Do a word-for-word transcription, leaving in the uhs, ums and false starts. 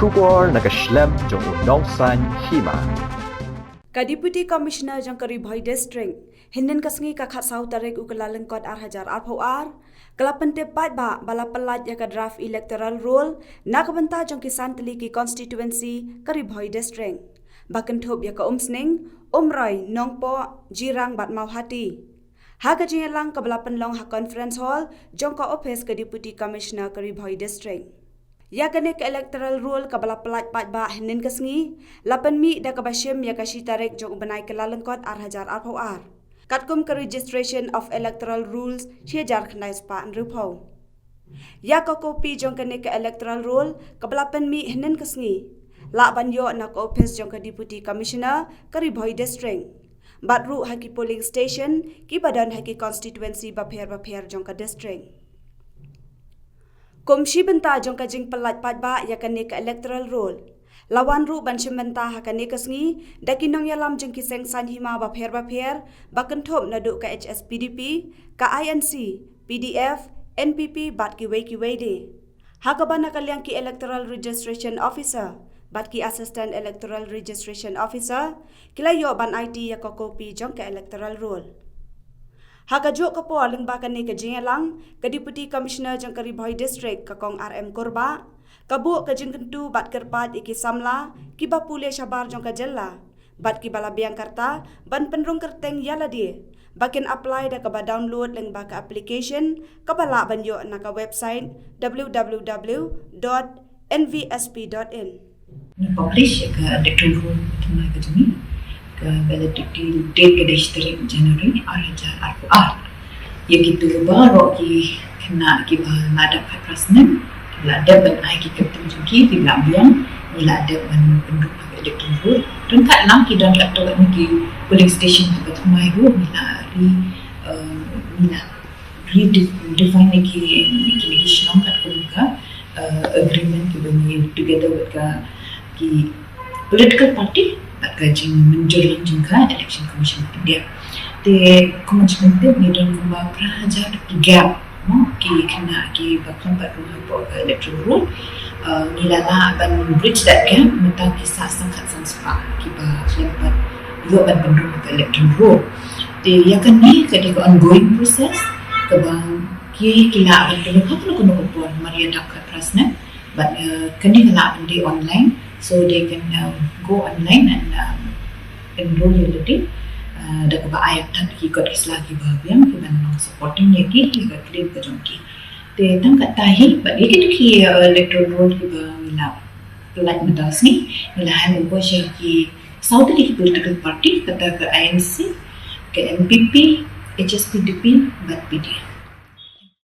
Khubor na ka shlem jong u nongsan hima. Ka Deputy Commissioner jong ka Ri Bhoi District, hynnin ka sngi ka khatsaw tarik u Kyllalyngkot ar hajar arphew ar, ka la pyntip paidbah ba la pyllait ïa ka draft electoral roll na ka bynta jong ki san tylli ki constituency ka Ri Bhoi District, ba kynthup ïa ka Umsning, Umroi, Nongpoh, Jirang bad Mawhati. Ha ka jingïalang kaba la pynlong ha conference hall jong ka office ka Deputy Commissioner ka Ri Bhoi District. Ïa kane ka electoral roll kaba la pyllait paidbah hynnin ka sngi, la pynmih da kaba shim ïa ka shi tarik jong u bnai Kyllalyngkot ar hajar arphew ar, katkum ka registration of electoral rolls shi hajar khyndai spah hynriewphew. Ïa ka kopi jong kane ka electoral roll kaba la pynmih hynnin ka sngi, lah ban ïoh na ka office jong ka Deputy Commissioner ka Ri Bhoi District, bad ruh ha ki polling station kiba don ha ki constituency bapher bapher jong ka district. Kum shi bynta jong ka jingpyllait paidbah ïa kane ka electoral roll, la wan ruh ban shim bynta ha kane ka sngi da ki nongïalam jong ki seng saiñ hima bapher bapher, ba kynthup naduh ka H S P D P, ka I N C, P D F, N P P bad kiwei kiwei de. Ha kaba na ka liang ki Electoral Registration Officer bad ki Assistant Electoral Registration Officer ki la ïoh ban aiti ïa ka kopi jong ka electoral roll. Ha kajuh ka por lyngba kane ka jingïalang, ka Deputy Commissioner jong ka Ri Bhoi District, ka Kong R M Kurbah, ka buh ka jingkyntu bad kyrpad ïa ki samla kiba pule shabar jong ka jylla bad kiba la biang ka rta ban pynrung kyrteng ïa lade, ba kin apply da kaba download lyngba ka application kaba lah ban ïoh na ka website w w w dot n v s p dot in. Ngi publish ïa ka electoral roll thymmai ka jong ngi, ka validity date ka dei shi tarik January ar hajar arphew ar. Ïa kito baroh ki khynnah kiba la dep khatphra snem, la dep ban ai ki kyrteng jong ki, ki la biang, ngi la dep ban pynrung ha ka electoral roll. Ryngkat lang ki don katto katne ki polling station kiba thymmai ruh ngi la re, eh, ngi la redefine ïa ki, ïa ki shnong katkum ka, eh, agreement kiba ngi together with ka, ki political party bad ka jingmynjur lang jong ka Election Commission of India. Te kumba ngi tip ngi don kumba phra hajar ki gap, no, ki khynnah kiba khlem pat rung hapoh ka electoral roll. Eh, ngi la lah ban bridge that gap mynta ki sah sangkhat san spah kiba khlem pat ïoh ban pynrung ha ka electoral roll. Te ïa kane ka dei ka ongoing process kaba ki, ki lah ban pynrung ha kano kano ka por mar ïa dap khatphra snem. But, uh, kane ka lah ban dei online, so they can, uh, go online and, um, enroll ïa lade, uh, da kaba ai tad ki kot ki sla kiba biang kiban long supporting ïa ki, ïa ka claim ka jong ki. Te tang katta hi, bad ïa kito ki, uh, electoral roll kiba ngi la pyllait mynta ka sngi, ngi la hand over sha ki saw tylli ki political party, kata ka I N C, ka N P P, H S P D P bad P D F.